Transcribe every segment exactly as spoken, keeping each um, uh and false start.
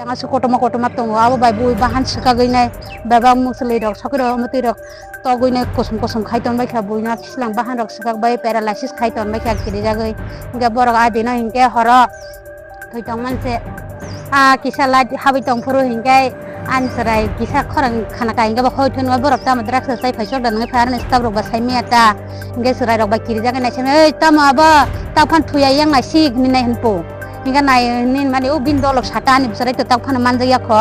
Tang aswk kotorma kotorma tongo, abo bai bui bahan swkagwi nai, bebak mwswlwi rok sokirok mwtwi rok togwi nai, kosom kosom khai ton bai kha, buino khichlang bahan rok swkak bai paralysis khai ton bai kha, kirijagwi. Hinkhe borok adino hinkhe horo thwi tong manse, a kisa light habwi tong phuru hinkhe ani chwrai kisa khorang khana ka hinkhe bo hoi thungo borok tamo drugs rok chai phai chok da nangwi phai aroni staff rok ba sai maya ta, hinkhe chwrai rok bai kirijagwi nai simi, "Oi, tamo abo tak phan thwi ya yang nai sik," hinwi nai hwnpo. Hinkhe nai hinwi mani o bini dolok sata ani bwswrai to tak phano manjakya kho.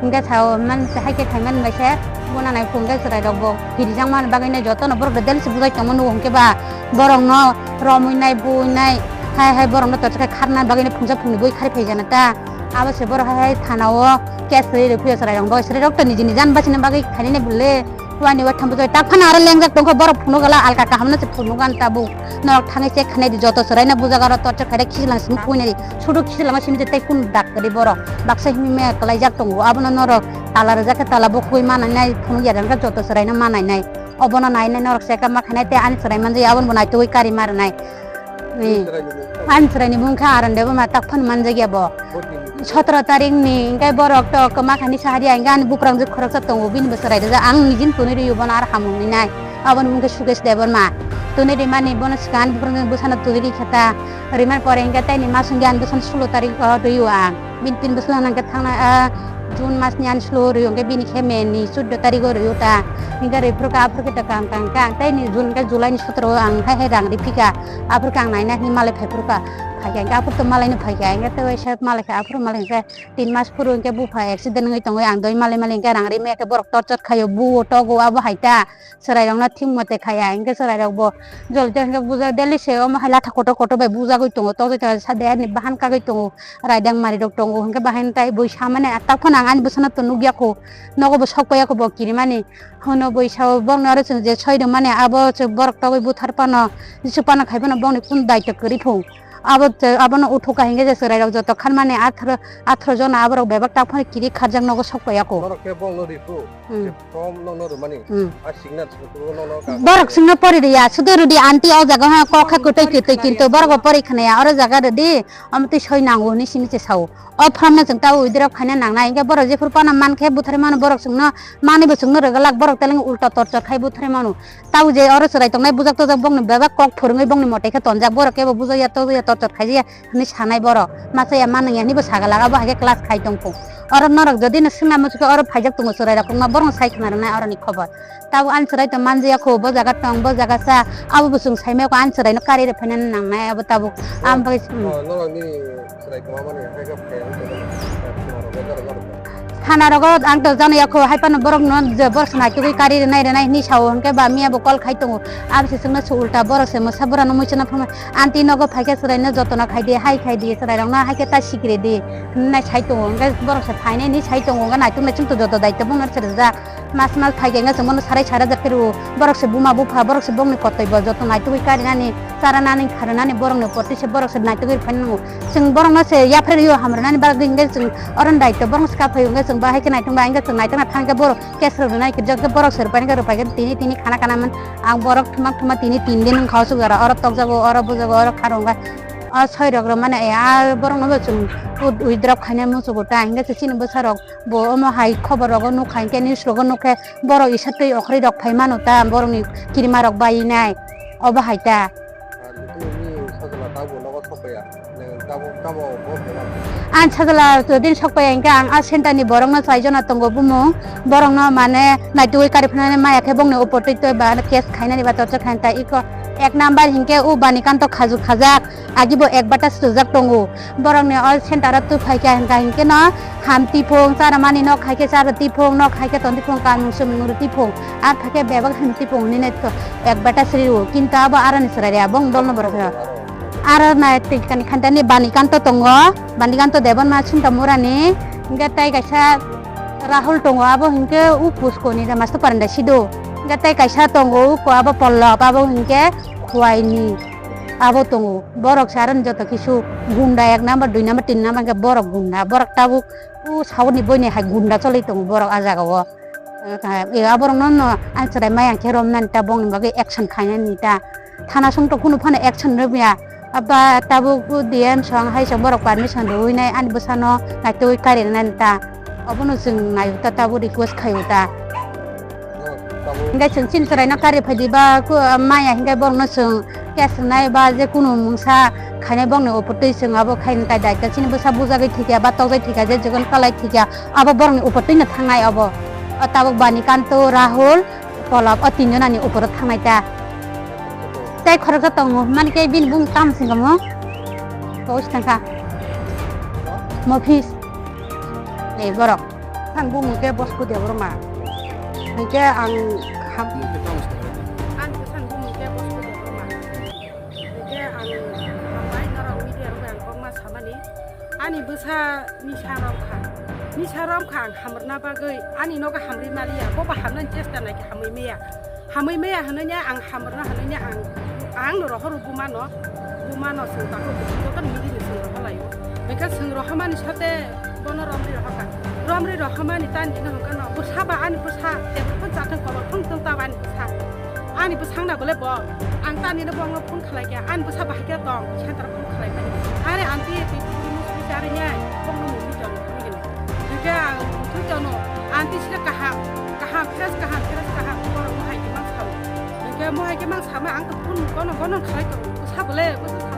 Hinkhe sao manse hai khe khaimani bai se bona nai phung khe chwrai rok bo kirijak mani bagwi nai jotono borok rok daily se bujai tongma nugo hinkhe ba borok no romwi nai bui nai hai hai borok no torsa khe kharna bagwi nai phungsa phungni bui khari phai jana ta abo se borok hai hai thana o case rwi rwi phiya chwrai rok bo chwrai rok to niji niji ani bachina bagwi khainani bwle. Wani wa thambo jai tak phano aro lengjak tongkha borok phunuk gala alka kaham no se phunuk gan tabuk. Norok thangwi check khainai di joto chwraino bujak aro torture khaide khichlang simi puinai di. Sudu khichlang simi je tei kun dak kwrwi borok. Baksa himi me kwlaijak tongo. Abono norok tala rwjak khe tala bo khugui manai nai phunuk ya jang khe joto chwraino manai nai. Obono nai nai norok check up ma khainai tei ani chwrai manjak abono bo naitugwi kari ma rwnai. Ni. Ani chwraini bung kha Aron Debbarma tak phano manjakya bo. Sotro tarik ni hinkhe borok to kwma khani sahari hinkhe ani buprang jwk khoroksa tongo bini bo chwrai rijak ang nijin tuni rw bono ar hamung ni nai aboni bung khe Sukesh Debbarma tuni rimani bono swkang ani buprang jwk bwsano tuni ri kha ta rimani pore hinkhe tei ni masung ani bwsano sulo tarik o twi o ang bini tin bwswk nang khe thangna June mas ni ani sulo rw hinkhe bini khe May ni chuddo tarik o rw ta hinkhe rw phuru kha aphuru khe ta kang kang kha tei ni June hinkhe July ni sotro o ang hai hai rang ri phika. Aphuru khe ang naina hinwi malai phai phuru kha. Phaikha hinkhe aphuru to malaino phaikha hinkhe tei waisa malaikha aphuru malaikha tin mas phuru hinkhe bupha accident wngwi tongwi ang doi malai malai hinkhe rang rimaya khe borok torchot khaio buo togo abo hai ta chwrairokno thik mote khaya hinkhe chwrairokbo jolto hinkhe buja daily se omo hai latha kotor kotor bai bujagwi tongo tokjagwi tongo sade ani bahan kagwi tongo raidang marirok tongo hinkhe bahaino tai bui samani tak phano ang ani bwsano to nukya kho nogo bo sok paiya kho bo kirimani. Hono bui sao bokno aro chwng je soi rwmani abo chwng borok togwi buthar phano jisuk phano khai phano bokni kunu daitw kwrwi phung. Abo abono uthuka hinkhe je chwrairok joto kharmani atharo atharo jona aborok bebak tak phano kiri kharjak nogo sok paiya kho. Borok khe bokno riphu, hmm, je form nono rwmani, hmm, a signature rwkhe nono kago. Borok chwngno pori rwya, sudo rwdi aunty o jaga ha kok khe kwtwi kwtwi kintu borok bo pori khwnaya oro jaga rwdi, omo twi soi nango hinwi simi se sao. O form no chwng tabo withdraw khaina nangnai, hinkhe borok jephru phano mankhe butharwi mano, borok chwngno manwi bo chwngno rwglak, borok teleng ulta torchor khai butharwi mano. Tabo je oro chwrai tongnai bujak tojak bokni bebak kok phwrwngwi bokni mote khe tonjak, borok kebo bujakya tojak ya torchor khaijak ya hinwi sanai borok. Masa ya manwi ya hinwi bo sagalak, abo hai khe class khai tongkho. Oro norok jodi no swngna muchukhe oro phaijak tongo chwrai rok wngma borokno sai khna rwnai oroni khobor. Tabuk ani chwrai to manjaya kho, bo jaga tong, bo jaga cha, abo bo chwng saimaya kho, ani chwrai no kari rw phainani nangnai abo tabuk. Am bai, hmm. Oh, norok nini chwrai kwma mani hai khe phai ang tongmani, thana rogo jaro jaro. Thana rogo ang to jano ya kho, hai phano borok no je borok se naitugwi kari rwnai rwnai hinwi sao, hinkhe ba miya bo call khai tongo, abo se chwngno se ulta borok se mwsa bura no muichana phano, anti nogo phai khe chwrai no jotono khai di, hai khai di, chwrai rok no hai khe ta sikre di, hinwi sai tongo, hinkhe borok se phainai hinwi sai tongo, hinkhe naituk nai chwng to joto daityo bung no se rijak. Mas mas phai khe wngkha chwng bono sarai sara jak khe rw. Borok se buma bupha, borok se bongni kotoi bo joto naitugwi karinani, charanani, kharwnani borokni poti se borok se naitugwi rw phai nango. Chwng borokno se yapharwi rw hamrwnani bagwi hinkhe chwng oro daityo borok se kaphai hinkhe chwng bahai khe naitung ba hinkhe chwng naitungna thang khe borok case rw rwnai khe jok khe borok se rw phai khe rw phai khe tini tini khana kana man ang borok thuma thuma tini tin din wngkha o chukjara oro tokjago oro bujago oro kharwnga o soi rok rw mane a borokno bo chwng withdrop khaina muchugo ta hinkhe se chini bwsarok. Bo omo hai khobor rogo nukha hinkhe news rogo nukkhe borok isa twi okhorwi rok phai mano ta borokni kirima rok bai nai obo hai ta. Ang sajla jodi sok paiya hinkhe ang a center ni borok no chai jona tongo bumung borok no mane naitugwi kari phinani maya khe bongni upor twi twi ba case khainani ba torture khainani ta iko ek number hinkhe o Banikanto khajak khajak. Agi bo advertise rijak tongo. Borokni o center o twi phaikha hinkha hinkhe no ham tiphung, charamani nok hai khe chara tiphung, nok hai khe ton tiphung, kanmung sumung rw tiphung. A phaikhe bebak ham tiphung hinwi nai advertise rio. Kintu abo aroni chwrai ria, bong dolno borok rio. Aro nai twi kani khantani Banikanto tongo, Banikanto Debbarma Sunta Murani, hinkhe tei kaisa Rahul tongo, abo hinkhe u Puskoni Ramasto Paranda sido. Hinkhe tei kaisa tongo, uko abo Pollab, abo hinkhe Khuaini. Abo tongo, borok se aro joto kisu gunda ek number, dui number, tin number hinkhe borok gunda, borok tabuk o sauni boini hai gunda choli tongo borok a jaga o. E, aborok no no ang chwrai maya khe romnani ta bongni bagwi action khainani ta. Thana song to kunu phano action rwmya. Aba tabuk D M song hai song borok permission rwui nai ani bwsano naitugwi kari nai ta. Obono chwng nai ta tabuk request khai ta. Hingke chwng chini chwraino kari phaidi ba ku-, maya hingke borokno chwng case rwnai ba je kunu mungsa khainai bokni opor twi chwng abo khaini tai daikha chini bwsa bujagwi thikya ba tokjai thikya je jogon kalai thikya abo borokni opor twino thangnai obo. O tabuk Bani Kanto, Rahul, Polab o tinjonani opor thangnai ta. Tei khoroksa tongo hwnmani khe bini bumung tamo singamo. Kos tangkha. Mofis. Ni borok. Ang bumung khe Bosko Debbarma. Hingke ang ham- Ang bwsang bumung khe Bosko Debbarma. Hingke ang hambai norok media rok ang kokma samani. Ani bwsa nisa rom kha. Nisa rom kha ang hamrwna bagwi. Ani nogo hamri maliya. Bobo hamnani chesta nai khe hamwi maya. Hamwi maya hwnwi ang hamrwna hwnwi ang, ang no rohoro bumano, bumano chwng tako joto ni mili ni chwng rohor laio. Hingke chwng rohormani sate bono romri rohorkha. Romri rohormani tani hino hwnkhe no bwsa ba ani bwsa tebol phone chathwng kolok phone tong ta ani bwsa. Ani bwsang na bole bo ang tani no bongno phone khlai khe ani bwsa bahai khe tong center phone khlai mani. Are anti twi twi ni sari nya bongno mumbi tong phone gini. Hingke ang thwi tongno anti sira kaham. Kaham, fresh kaham, fresh kaham, borok mohai khe mang sao. Hingke mohai khe mang sama ang to phone bono, bono khlai tongo. Bwsa bole, bwsa